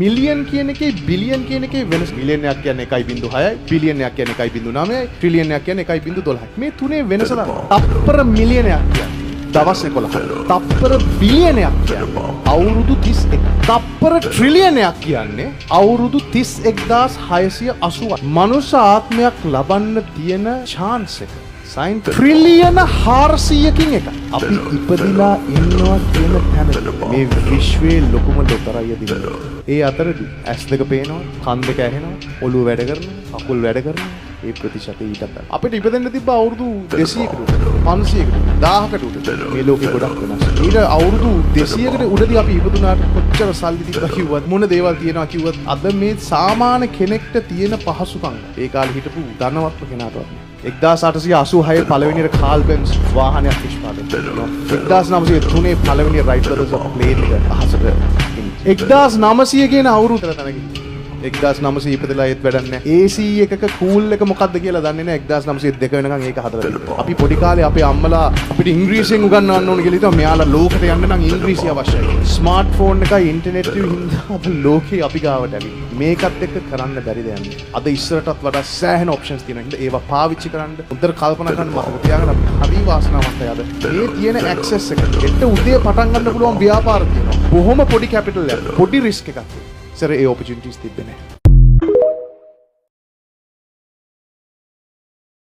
Million කියන එකේ billion කියන එකේ වෙනස. මිලියනයක් කියන්නේ 1.6යි, බිලියනයක් කියන්නේ 1.9යි, ට්‍රිලියනයක් කියන්නේ 1.12යි. මේ තුනේ වෙනස දන්නවා. තප්පර මිලියනයක් කියන්නේ දවස් 11. තප්පර බිලියනයක් කියන්නේ අවුරුදු 31. තප්පර ට්‍රිලියනයක් කියන්නේ අවුරුදු 31,680. මනුෂ්‍ය ආත්මයක් ලබන්න තියෙන චාන්ස් එක සයින් ට්‍රිලියන 400කින් එක. අපි ඉපදිලා ඉන්නවා කියන තැන මේ විශ්වයේ ලොකුම ලොතරැයිය දිනනවා. ඒ අතරදී ඇස් දෙක පේනවා, කන් දෙක ඇහෙනවා, ඔළුව වැඩ කරනවා, කකුල් වැඩ කරනවා. ඒ ප්‍රතිශතය ඊටත් අඩුයි. අපිට ඉපදෙන්න තිබ්බ අවුරුදු 200කට උඩ, 500කට උඩ, 1000කට උඩ. මේ ලෝකේ ගොඩක් වෙනස්. ඊට අවුරුදු 200කට උඩදී අපි ඉපදුනාට කොච්චර සල්ලි තිබ්බා කිව්වත්, මොන දේවල් තියෙනවා කිව්වත්, අද මේ සාමාන්‍ය කෙනෙක්ට තියෙන පහසුකම් ඒ කාලේ හිටපු ධනවත්ම කෙනාටවත් නෑ. 1886 පළවෙනියට කාල් බෙන්ස් වාහනයක් නිෂ්පාදනය කළා. 1903 පළවෙනි රයිට් බ්‍රදර්ස් ප්ලේන් එක අහසට ගෙනිච්ච. 1900 කියන අවුරුද්ද තැනක 1900 ඉපදලා ඒත් වැඩක් නැහැ. AC එකක කූල් එක මොකද්ද කියලා දන්නේ නැහැ. 1902 වෙනකන් ඒක හදලා තිබ්බා. අපි පොඩි කාලේ අපේ අම්මලා අපිට ඉංග්‍රීසියෙන් උගන්වන්න ඕන කියලා හිතුවා. මෙයාලා ලෝකෙට යන්න නම් ඉංග්‍රීසි අවශ්‍යයි. ස්මාර්ට්ෆෝන් එකයි ඉන්ටර්නෙට් එකයි හින්දා අද ලෝකේ අපි ගාවට ඇවිත්. මේකත් එක්ක කරන්න බැරි දෙයක් නෑ. අද ඉස්සරටත් වඩා සෑහෙන ඔප්ෂන්ස් තියෙනවා. හින්දා ඒවා පාවිච්චි කරන්න, හොඳට කල්පනා කරන්න, මතක තියාගන්න අපි හරි වාසනාවන්තයි අද. මේ තියෙන ඇක්සස් එක. හෙට උදේ පටන් ගන්න පුළුවන් ව්‍යාපාර තියෙනවා. බොහොම පොඩි කැපිටල් එකක්. පොඩි රිස්ක් එකක්. ඉස්සර ඒ ඔපචුනිටිස් තිබ්බේ නෑ.